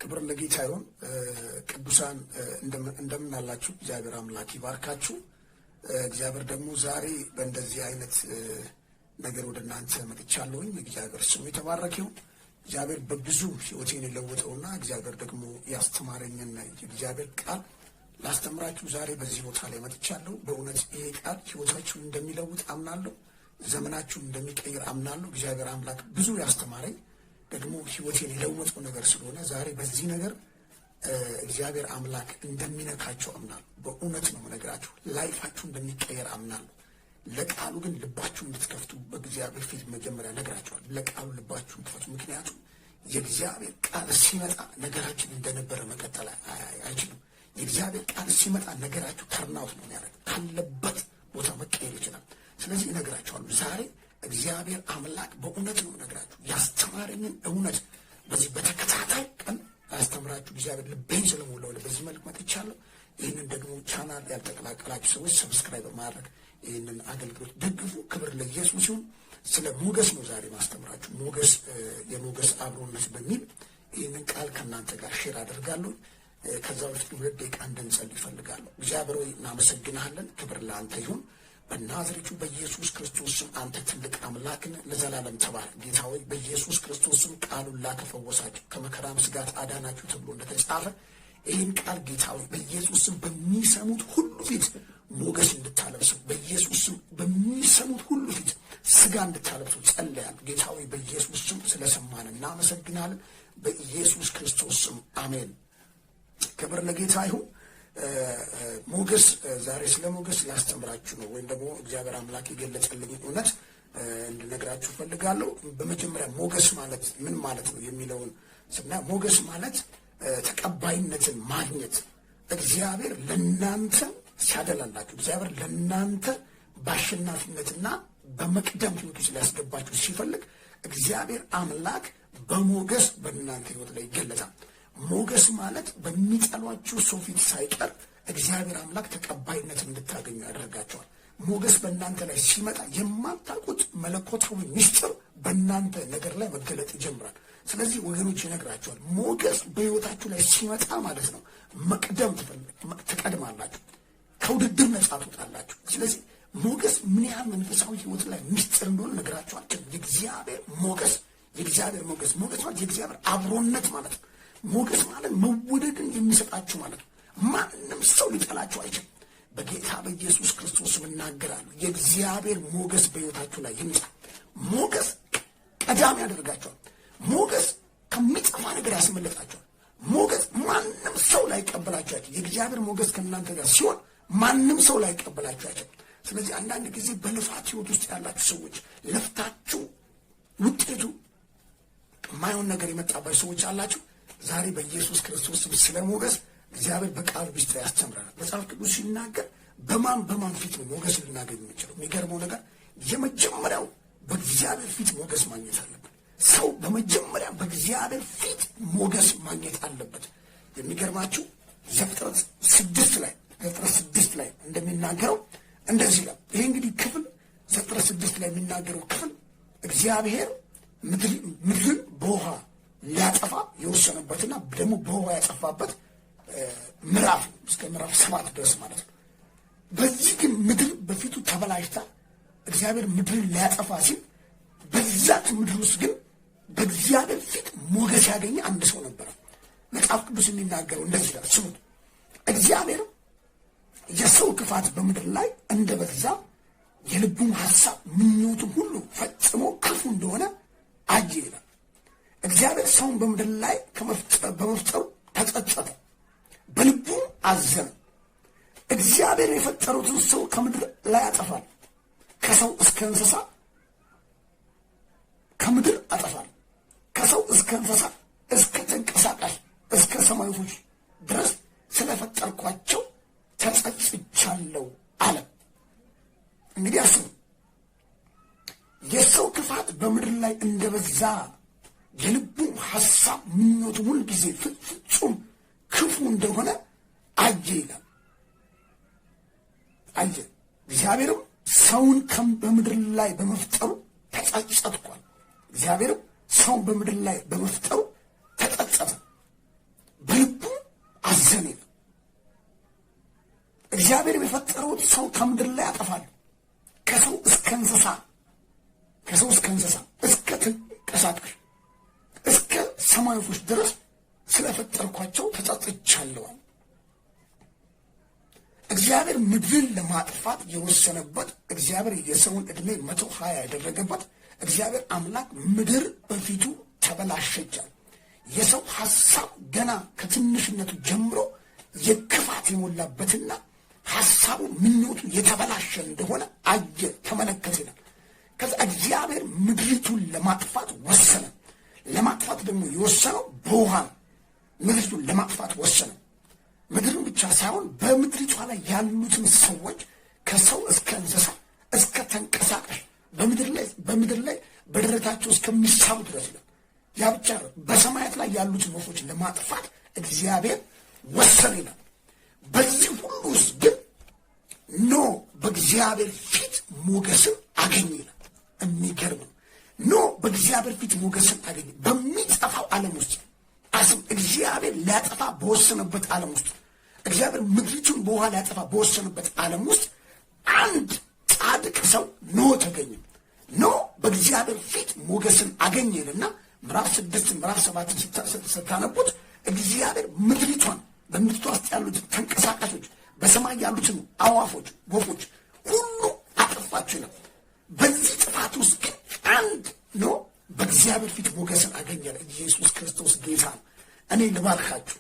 ክብር ለጌታ ይሁን። ቅዱሳን እንደምን አላችሁ? እግዚአብሔር አምላክ ይባርካችሁ። እግዚአብሔር ደግሞ ዛሬ በእንደዚህ አይነት ነገር ወደ እናንተ መጥቻለሁኝ። እግዚአብሔር ስሙ የተባረከ ይሁን። እግዚአብሔር በብዙ ሕይወቴን የለወጠውና እግዚአብሔር ደግሞ ያስተማረኝን የእግዚአብሔር ቃል ላስተምራችሁ ዛሬ በዚህ ቦታ ላይ መጥቻለሁ። በእውነት ይሄ ቃል ሕይወታችሁን እንደሚለውጥ አምናለሁ። ዘመናችሁን እንደሚቀይር አምናለሁ። እግዚአብሔር አምላክ ብዙ ያስተማረኝ ደግሞ ሕይወቴን የለወጠው ነገር ስለሆነ ዛሬ በዚህ ነገር እግዚአብሔር አምላክ እንደሚነካቸው አምናለሁ። በእውነት ነው የምነግራችሁ፣ life ኣችሁ እንደሚቀየር አምናለሁ። ለቃሉ ግን ልባችሁን እንድትከፍቱ በእግዚአብሔር ፊት መጀመሪያ እነግራችኋለሁ። ለቃሉ ልባችሁን ክፈቱ። ምክንያቱም የእግዚአብሔር ቃል ሲመጣ ነገራችን እንደነበረ መቀጠል አይችልም። የእግዚአብሔር ቃል ሲመጣ ነገራችሁ turn out ነው የሚያደርግ፣ ካለበት ቦታ መቀየር ይችላል። ስለዚህ እነግራችኋለሁ ዛሬ እግዚአብሔር አምላክ በእውነት ነው እነግራችሁ ያስተማረኝን እውነት በዚህ በተከታታይ ቀን ላስተምራችሁ እግዚአብሔር ልቤን ስለሞላው በዚህ መልክ መጥቻለሁ። ይህንን ደግሞ ቻናል ያልተቀላቀላችሁ ሰዎች subscribe በማድረግ ይህንን አገልግሎት ደግፉ። ክብር ለኢየሱስ ይሁን። ስለ ሞገስ ነው ዛሬ ማስተምራችሁ። ሞገስ፣ የሞገስ አብሮነት በሚል ይህንን ቃል ከእናንተ ጋር share አደርጋለሁ። ከዛ በፊት 2 ደቂቃ እንድንጸልይ እፈልጋለሁ። እግዚአብሔር ሆይ እናመሰግንሃለን። ክብር ለአንተ ይሁን። በናዝሬቱ በኢየሱስ ክርስቶስ ስም አንተ ትልቅ አምላክ ነህ፣ ለዘላለም ተባረክ። ጌታ ሆይ፣ በኢየሱስ ክርስቶስ ስም ቃሉን ላከ ፈወሳቸው፣ ከመከራም ስጋት አዳናቸው ተብሎ እንደተጻፈ ይህን ቃል ጌታ ሆይ በኢየሱስ ስም በሚሰሙት ሁሉ ፊት ሞገስ እንድታለብሰው፣ በኢየሱስ ስም በሚሰሙት ሁሉ ፊት ስጋ እንድታለብሰው ጸልያለሁ። ጌታ ሆይ፣ በኢየሱስ ስም ስለሰማን እናመሰግናለን። በኢየሱስ ክርስቶስ ስም አሜን። ክብር ለጌታ ይሁን። ሞገስ፣ ዛሬ ስለ ሞገስ ላስተምራችሁ ነው፣ ወይም ደግሞ እግዚአብሔር አምላክ የገለጸልኝ እውነት እንድነግራችሁ ፈልጋለሁ። በመጀመሪያ ሞገስ ማለት ምን ማለት ነው የሚለውን ስናይ ሞገስ ማለት ተቀባይነትን ማግኘት፣ እግዚአብሔር ለናንተ ሲያደላላችሁ፣ እግዚአብሔር ለናንተ በአሸናፊነትና በመቅደም ህይወት ውስጥ ሊያስገባችሁ ሲፈልግ እግዚአብሔር አምላክ በሞገስ በእናንተ ህይወት ላይ ይገለጻል። ሞገስ ማለት በሚጠሏችሁ ሰው ፊት ሳይቀር እግዚአብሔር አምላክ ተቀባይነት እንድታገኙ ያደርጋችኋል። ሞገስ በእናንተ ላይ ሲመጣ የማታውቁት መለኮታዊ ምስጢር በእናንተ ነገር ላይ መገለጥ ይጀምራል። ስለዚህ ወገኖች እነግራችኋለሁ፣ ሞገስ በህይወታችሁ ላይ ሲመጣ ማለት ነው መቅደም ትቀድማላችሁ፣ ከውድድር ነጻ ትወጣላችሁ። ስለዚህ ሞገስ ምን ያህል መንፈሳዊ ህይወት ላይ ምስጢር እንደሆነ ልነግራችሁ አልችልም። የእግዚአብሔር ሞገስ፣ የእግዚአብሔር ሞገስ፣ ሞገስ ማለት የእግዚአብሔር አብሮነት ማለት ነው። ሞገስ ማለት መወደድን የሚሰጣችሁ ማለት ነው። ማንም ሰው ሊጠላችሁ አይችልም። በጌታ በኢየሱስ ክርስቶስ እናገራለሁ። የእግዚአብሔር ሞገስ በህይወታችሁ ላይ ይምጣ። ሞገስ ቀዳሚ ያደርጋችኋል። ሞገስ ከሚጠፋ ነገር ያስመልጣችኋል። ሞገስ ማንም ሰው ላይቀበላችሁ አይችልም። የእግዚአብሔር ሞገስ ከእናንተ ጋር ሲሆን ማንም ሰው ላይቀበላችሁ አይችልም። ስለዚህ አንዳንድ ጊዜ በልፋት ህይወት ውስጥ ያላችሁ ሰዎች፣ ለፍታችሁ ውጤቱ የማይሆን ነገር የመጣባችሁ ሰዎች አላችሁ። ዛሬ በኢየሱስ ክርስቶስ ስም ስለ ሞገስ እግዚአብሔር በቃሉ ሚስጥር ያስተምረናል። መጽሐፍ ቅዱስ ሲናገር በማን በማን ፊት ነው ሞገስ ልናገኝ የምንችለው? የሚገርመው ነገር የመጀመሪያው በእግዚአብሔር ፊት ሞገስ ማግኘት አለብን። ሰው በመጀመሪያ በእግዚአብሔር ፊት ሞገስ ማግኘት አለበት። የሚገርማችሁ ዘፍጥረት 6 ላይ፣ ዘፍጥረት 6 ላይ እንደሚናገረው እንደዚህ ይላል። ይሄ እንግዲህ ክፍል ዘፍጥረት 6 ላይ የሚናገረው ክፍል እግዚአብሔር ምድርን በውሃ ሊያጠፋ የወሰነበትና ደግሞ በውሃ ያጠፋበት ምዕራፍ ነው፣ እስከ ምዕራፍ 7 ድረስ ማለት ነው። በዚህ ግን ምድር በፊቱ ተበላሽታ እግዚአብሔር ምድርን ሊያጠፋ ሲል በዛች ምድር ውስጥ ግን በእግዚአብሔር ፊት ሞገስ ያገኘ አንድ ሰው ነበረ። መጽሐፍ ቅዱስ የሚናገረው እንደዚህ ይላል፣ ስሙት። እግዚአብሔር የሰው ክፋት በምድር ላይ እንደበዛ የልቡም ሐሳብ ምኞቱም ሁሉ ፈጽሞ ክፉ እንደሆነ አየ ይላል። እግዚአብሔር ሰውን በምድር ላይ በመፍጠሩ ተጸጸተ፣ በልቡም አዘነ። እግዚአብሔር የፈጠረውን ሰው ከምድር ላይ አጠፋል፣ ከሰው እስከ እንስሳ ከምድር አጠፋል። ከሰው እስከ እንስሳ፣ እስከ ተንቀሳቃሽ፣ እስከ ሰማይ ወፎች ድረስ ስለፈጠርኳቸው ተጸጽቻለሁ አለ። እንግዲህ አስቡ፣ የሰው ክፋት በምድር ላይ እንደበዛ የልቡም ሐሳብ ምኞቱ ሁል ጊዜ ፍጹም ክፉ እንደሆነ አየ ይላል። አየ። እግዚአብሔርም ሰውን በምድር ላይ በመፍጠሩ ተጸጸትኳል። እግዚአብሔርም ሰውን በምድር ላይ በመፍጠሩ ተጸጸተ። ሰው ከምድር ላይ አጠፋለሁ። ከሰው እስከ እንስሳ፣ ከሰው እስከ እንስሳ፣ እስከ ተንቀሳቃሽ፣ እስከ ሰማይ ወፎች ድረስ ስለፈጠርኳቸው ተጸጽቻለሁ። እግዚአብሔር ምድርን ለማጥፋት የወሰነበት፣ እግዚአብሔር የሰውን ዕድሜ 120 ያደረገበት፣ እግዚአብሔር አምላክ ምድር በፊቱ ተበላሸቻል። የሰው ሐሳብ ገና ከትንሽነቱ ጀምሮ የክፋት የሞላበትና ሐሳቡ ምኞቱ የተበላሸ እንደሆነ አየ፣ ተመለከተ ይላል። ከዛ እግዚአብሔር ምድሪቱን ለማጥፋት ወሰነ። ለማጥፋት ደግሞ የወሰነው በውሃ ነው። ምድሪቱን ለማጥፋት ወሰነ። ምድርን ብቻ ሳይሆን በምድሪቷ ላይ ያሉትን ሰዎች ከሰው እስከ እንስሳ፣ እስከ ተንቀሳቃሽ፣ በምድር ላይ በደረታቸው እስከሚሳቡ ድረስ ይላል። ያ ብቻ ነው። በሰማያት ላይ ያሉትን ወፎች ለማጥፋት እግዚአብሔር ወሰነ ይላል። በዚህ ሁሉ ውስጥ ግን ኖህ በእግዚአብሔር ፊት ሞገስን አገኘ ይላል። የሚገርም ነው። ኖህ በእግዚአብሔር ፊት ሞገስን አገኘ። በሚጠፋው ዓለም ውስጥ አስብ። እግዚአብሔር ሊያጠፋ በወሰነበት ዓለም ውስጥ፣ እግዚአብሔር ምድሪቱን በውሃ ሊያጠፋ በወሰነበት ዓለም ውስጥ አንድ ጻድቅ ሰው ኖህ ተገኘ። ኖህ በእግዚአብሔር ፊት ሞገስን አገኘ ይልና ምዕራፍ 6፣ ምዕራፍ 7ን ስታነቡት እግዚአብሔር ምድሪቷን፣ በምድሪቷ ውስጥ ያሉትን ተንቀሳቃሾች፣ በሰማይ ያሉትን አዋፎች፣ ወፎች ሁሉ አጠፋቸው ይላል። በዚህ ጥፋት ውስጥ ግን አንድ ኖህ በእግዚአብሔር ፊት ሞገስን አገኘ። ኢየሱስ ክርስቶስ ጌታ ነው። እኔ ልባርካችሁ።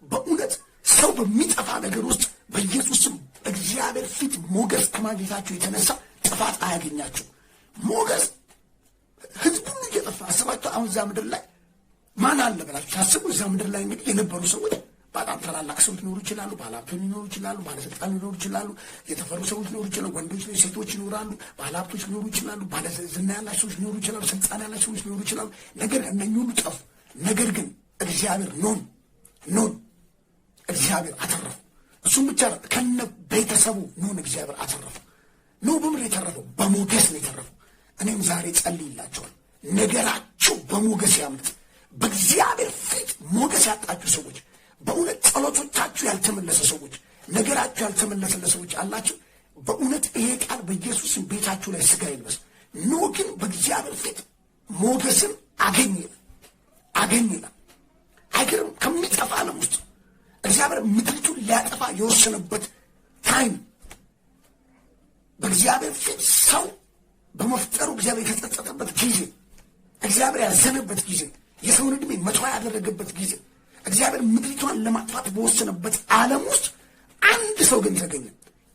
በእውነት ሰው በሚጠፋ ነገር ውስጥ በኢየሱስ ስም እግዚአብሔር ፊት ሞገስ ከማግኘታችሁ የተነሳ ጥፋት አያገኛችሁ። ሞገስ ህዝብ ሁሉ እየጠፋ አስባችሁ፣ አሁን እዛ ምድር ላይ ማን አለ ብላችሁ ታስቡ። እዛ ምድር ላይ እንግዲህ የነበሩ ሰዎች በጣም ታላላቅ ሰዎች ሊኖሩ ይችላሉ። ባለሀብቶች ሊኖሩ ይችላሉ። ባለስልጣን ሊኖሩ ይችላሉ። የተፈሩ ሰዎች ሊኖሩ ይችላሉ። ወንዶች፣ ሴቶች ይኖራሉ። ባለሀብቶች ሊኖሩ ይችላሉ። ባለዝና ያላቸው ሰዎች ሊኖሩ ይችላሉ። ስልጣን ያላቸው ሰዎች ሊኖሩ ይችላሉ። ነገር እነኚህ ሁሉ ጠፉ። ነገር ግን እግዚአብሔር ኖህን እግዚአብሔር አተረፈ። እሱም ብቻ ከነ ቤተሰቡ ኖህን እግዚአብሔር አተረፈ። ኖህ በምን የተረፈው? በሞገስ ነው የተረፈው። እኔም ዛሬ ጸልይላችኋለሁ። ነገራችሁ በሞገስ ያምልጥ። በእግዚአብሔር ፊት ሞገስ ያጣችሁ ሰዎች፣ በእውነት ጸሎቶቻችሁ ያልተመለሰ ሰዎች፣ ነገራችሁ ያልተመለሰ ሰዎች አላችሁ። በእውነት ይሄ ቃል በኢየሱስ ስም ቤታችሁ ላይ ስጋ ይልበስ። ኖህ ግን በእግዚአብሔር ፊት ሞገስን አገኘ። አይገርም? ከሚጠፋ ዓለም ውስጥ፣ እግዚአብሔር ምድሪቱን ሊያጠፋ የወሰነበት time፣ በእግዚአብሔር ፊት ሰው በመፍጠሩ እግዚአብሔር የተጸጸተበት ጊዜ፣ እግዚአብሔር ያዘነበት ጊዜ፣ የሰውን ዕድሜ 120 ያደረገበት ጊዜ፣ እግዚአብሔር ምድሪቷን ለማጥፋት በወሰነበት ዓለም ውስጥ አንድ ሰው ግን ተገኘ።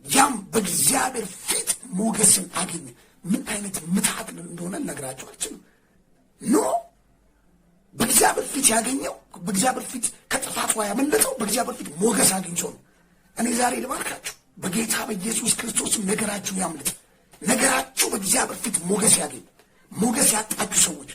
ያም በእግዚአብሔር ፊት ሞገስን አገኘ። ምን አይነት ምትሃት እንደሆነ ልነግራችሁ አልችልም። ኖህ በእግዚአብሔር ፊት ያገኘው፣ በእግዚአብሔር ፊት ከጥፋት ውሃ ያመለጠው በእግዚአብሔር ፊት ሞገስ አግኝቶ ነው። እኔ ዛሬ ልባርካችሁ፣ በጌታ በኢየሱስ ክርስቶስ ነገራችሁ ያምልጥ። ነገራችሁ በእግዚአብሔር ፊት ሞገስ ያገኝ። ሞገስ ያጣችሁ ሰዎች፣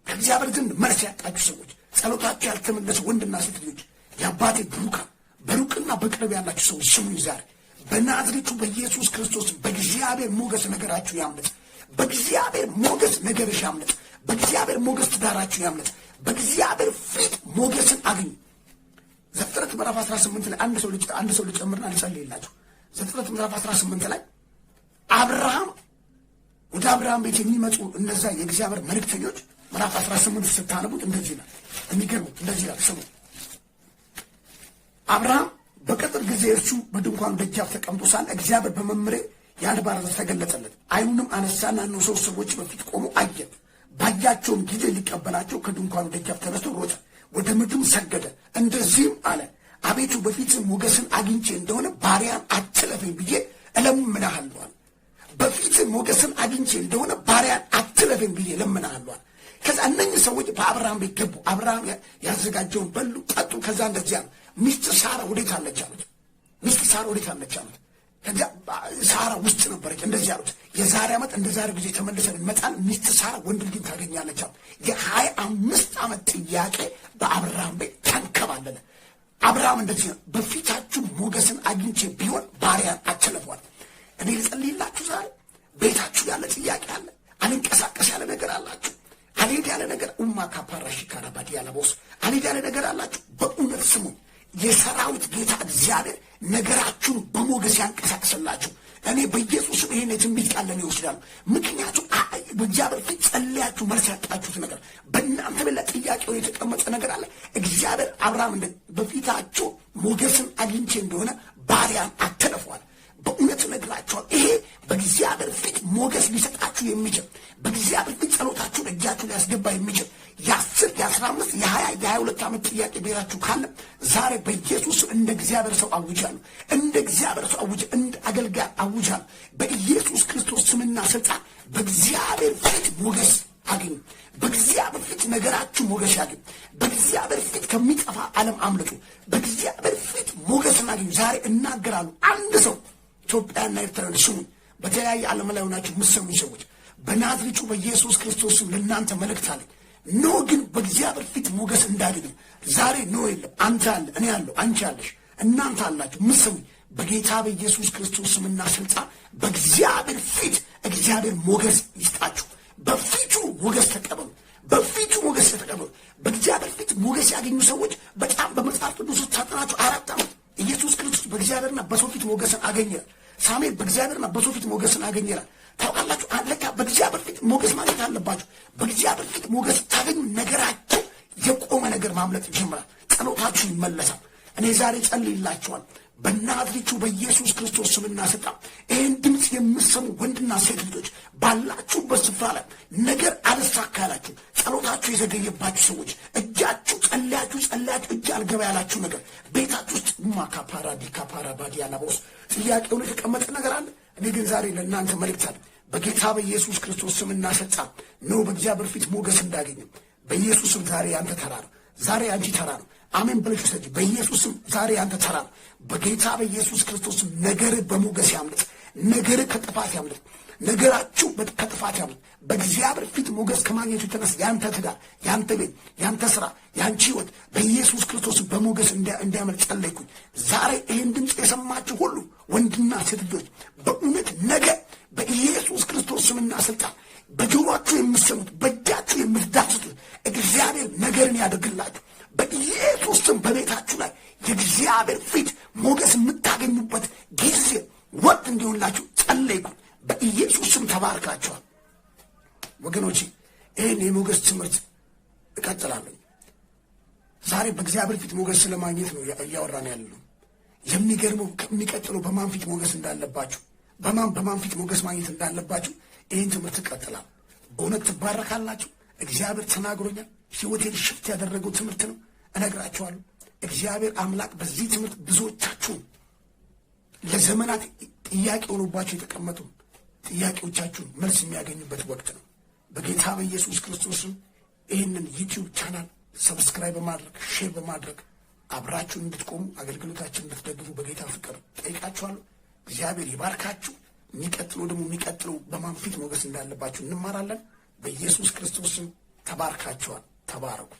ከእግዚአብሔር ዘንድ መልስ ያጣችሁ ሰዎች፣ ጸሎታችሁ ያልተመለሰ ወንድና ሴት ልጆች፣ የአባቴ ብሩካን፣ በሩቅና በቅርብ ያላችሁ ሰዎች ስሙኝ። ዛሬ በናዝሬቱ በኢየሱስ ክርስቶስ በእግዚአብሔር ሞገስ ነገራችሁ ያምልጥ። በእግዚአብሔር ሞገስ ነገርሽ ያምልጥ። በእግዚአብሔር ሞገስ ትዳራችሁ ያምልጥ። በእግዚአብሔር ፊት ሞገስን አግኙ። ዘፍጥረት ምዕራፍ 18 ላይ አንድ ሰው ልጨምርና ልጸልይላችሁ። ዘፍጥረት ምዕራፍ 18 ላይ አብርሃም ወደ አብርሃም ቤት የሚመጡ እነዛ የእግዚአብሔር መልእክተኞች ምዕራፍ 18 ስታነቡት እንደዚህ ይላል። የሚገርሙ እንደዚህ ይላል። ስሙ። አብርሃም በቅጥር ጊዜ እርሱ በድንኳኑ ደጃፍ ተቀምጦ ሳለ እግዚአብሔር በመምሬ የአድባር ዛፍ ተገለጸለት። ዓይኑንም አነሳና እነሆ ሦስት ሰዎች በፊቱ ቆመው አየ። ባያቸውም ጊዜ ሊቀበላቸው ከድንኳኑ ደጃፍ ተነስቶ ሮጠ፣ ወደ ምድርም ሰገደ። እንደዚህም አለ፣ አቤቱ በፊትህ ሞገስን አግኝቼ እንደሆነ ባሪያህን አትለፈኝ ብዬ እለምንሃለሁ አለ። በፊትህ ሞገስን አግኝቼ እንደሆነ ባሪያህን አትለፈኝ ብዬ እለምንሃለሁ አለ። ከዛ እነኝህ ሰዎች በአብርሃም ቤት ገቡ። አብርሃም ያዘጋጀውን በሉ፣ ጠጡ። ከዛ እንደዚያ ነው። ሚስትህ ሳራ ወዴት አለች አሉት። ሚስትህ ሳራ ወዴት አለች አሉት። ከዚያ ሳራ ውስጥ ነበረች። እንደዚህ አሉት፣ የዛሬ ዓመት እንደ ዛሬ ጊዜ ተመልሰን እንመጣለን፣ ሚስትህ ሳራ ወንድ ልጅን ታገኛለች አሉት። የ25 ዓመት ጥያቄ በአብርሃም ቤት ተንከባለለ። አብርሃም እንደዚህ ነው፣ በፊታችሁ ሞገስን አግኝቼ ቢሆን ባሪያህን አትለፉ አለ። እኔ ልጸልይላችሁ ዛሬ። ቤታችሁ ያለ ጥያቄ አለ፣ አልንቀሳቀስ ያለ ነገር አላችሁ፣ አልሄድ ያለ ነገር፣ ኡማ ካፓራሺ ካራባዲ ያለቦስ፣ አልሄድ ያለ ነገር አላችሁ። በእውነት ስሙኝ፣ የሰራዊት ጌታ እግዚአብሔር ነገራችሁን በሞገስ ያንቀሳቅስላችሁ። እኔ በኢየሱስ ይሄን የትንቢት ቃል ለእኔ ይወስዳሉ። ምክንያቱም በእግዚአብሔር ፊት ጸልያችሁ መልስ ያጣችሁት ነገር፣ በእናንተ ቤት ላይ ጥያቄውን የተቀመጠ ነገር አለ። እግዚአብሔር አብርሃም እንደ በፊታችሁ ሞገስን አግኝቼ እንደሆነ ባሪያን አትለፈዋል። በእውነት እነግራችኋለሁ፣ ይሄ በእግዚአብሔር ፊት ሞገስ ሊሰጣችሁ የሚችል፣ በእግዚአብሔር ፊት ጸሎታችሁን እጃችሁ ሊያስገባ የሚችል የ10፣ የ15፣ የ20፣ የ22 ዓመት ጥያቄ ቤታችሁ ካለ ዛሬ በኢየሱስ እንደ እግዚአብሔር ሰው አውጃለሁ። እንደ እግዚአብሔር ሰው አውጅ፣ እንደ አገልጋይ አውጃለሁ። በኢየሱስ ክርስቶስ ስምና ስልጣን በእግዚአብሔር ፊት ሞገስ አግኙ። በእግዚአብሔር ፊት ነገራችሁ ሞገስ ያግኝ። በእግዚአብሔር ፊት ከሚጠፋ ዓለም አምልጡ። በእግዚአብሔር ፊት ሞገስን አግኙ። ዛሬ እናገራለሁ። አንድ ሰው፣ ኢትዮጵያና ኤርትራውያን ስሙኝ። በተለያየ ዓለም ላይ ሆናችሁ የምትሰሙኝ ሰዎች በናዝሬቱ በኢየሱስ ክርስቶስ ስም ለእናንተ መልእክት አለኝ። ኖህ ግን በእግዚአብሔር ፊት ሞገስ እንዳገኘ ዛሬ ኖህ የለም፣ አንተ አለ፣ እኔ አለሁ፣ አንቺ አለሽ፣ እናንተ አላችሁ ምሰሙኝ። በጌታ በኢየሱስ ክርስቶስ ስምና ስልጣን በእግዚአብሔር ፊት እግዚአብሔር ሞገስ ይስጣችሁ። በፊቱ ሞገስ ተቀበሉ። በፊቱ ሞገስ ተቀበሉ። በእግዚአብሔር ፊት ሞገስ ያገኙ ሰዎች በጣም በመጽሐፍ ቅዱስ ውስጥ ታጠናቸው 4 ዓመት ኢየሱስ ክርስቶስ በእግዚአብሔርና በሰው ፊት ሞገስን አገኘ ይላል። ሳሙኤል በእግዚአብሔርና በሰው ፊት ሞገስን አገኘ ይላል። ታውቃላችሁ፣ ለካ በእግዚአብሔር ፊት ሞገስ ማግኘት አለባችሁ። በእግዚአብሔር ፊት ሞገስ ታገኙ፣ ነገራችሁ የቆመ ነገር ማምለጥ ይጀምራል። ጸሎታችሁ ይመለሳል። እኔ ዛሬ ጸልይላችኋል። በናዝሬቱ በኢየሱስ ክርስቶስ ስምና ስልጣን ይህን ድምፅ የምትሰሙ ወንድና ሴት ልጆች ባላችሁበት ስፍራ ላይ ነገር አልሳካ ያላችሁ፣ ጸሎታችሁ የዘገየባችሁ ሰዎች፣ እጃችሁ ጸልያችሁ ጸልያችሁ እጅ አልገባ ያላችሁ ነገር፣ ቤታችሁ ውስጥ ማካፓራ ዲካፓራ ባዲያላቦስ ጥያቄውን የተቀመጠ ነገር አለ። እኔ ግን ዛሬ ለእናንተ መልእክት አለ። በጌታ በኢየሱስ ክርስቶስ ስምና ስልጣን ነው በእግዚአብሔር ፊት ሞገስ እንዳገኘ በኢየሱስ ስም ዛሬ ያንተ ተራ ነው። ዛሬ አንቺ ተራ ነው። አሜን ብለሽ ውሰጂ። በኢየሱስ ስም ዛሬ ያንተ ተራ ነው። በጌታ በኢየሱስ ክርስቶስ ስም ነገር በሞገስ ያምልጥ። ነገር ከጥፋት ያምልጥ። ነገራችሁ ከጥፋት ያምልጥ። በእግዚአብሔር ፊት ሞገስ ከማግኘቱ የተነሳ ያንተ ትዳር፣ ያንተ ቤት፣ ያንተ ስራ፣ ያንቺ ህይወት በኢየሱስ ክርስቶስ በሞገስ እንዲያመልጥ ጸለይኩኝ። ዛሬ ይህን ድምፅ የሰማችሁ ሁሉ ወንድና ሴት ልጆች በእውነት ነገ በኢየሱስ ክርስቶስ ስምና ስልጣን በጆሮአችሁ የምትሰሙት፣ በእጃችሁ የምትዳስሱት እግዚአብሔር ነገርን ያደርግላችሁ። በኢየሱስ ስም በቤታችሁ ላይ የእግዚአብሔር ፊት ሞገስ የምታገኙበት ጊዜ ወቅት እንዲሆንላችሁ ጸለይኩ። በኢየሱስ ስም ተባርካችኋል። ወገኖቼ፣ ይህን የሞገስ ትምህርት እቀጥላለሁ። ዛሬ በእግዚአብሔር ፊት ሞገስ ስለማግኘት ነው እያወራን ያለነው። የሚገርመው የሚቀጥለው በማን ፊት ሞገስ እንዳለባችሁ፣ በማን ፊት ሞገስ ማግኘት እንዳለባችሁ ይህን ትምህርት እቀጥላለሁ። በእውነት ትባረካላችሁ። እግዚአብሔር ተናግሮኛል። ህይወቴን shift ያደረገው ትምህርት ነው። እነግራችኋለሁ። እግዚአብሔር አምላክ በዚህ ትምህርት ብዙዎቻችሁን ለዘመናት ጥያቄ ሆኖባቸው የተቀመጡ ጥያቄዎቻችሁን መልስ የሚያገኙበት ወቅት ነው። በጌታ በኢየሱስ ክርስቶስም ይህንን YouTube channel subscribe በማድረግ፣ share በማድረግ አብራችሁን እንድትቆሙ፣ አገልግሎታችን እንድትደግፉ በጌታ ፍቅር ጠይቃችኋለሁ። እግዚአብሔር ይባርካችሁ። የሚቀጥለው ደግሞ የሚቀጥለው በማን ፊት ሞገስ እንዳለባችሁ እንማራለን። በኢየሱስ ክርስቶስም ተባርካችኋል። ተባረኩ።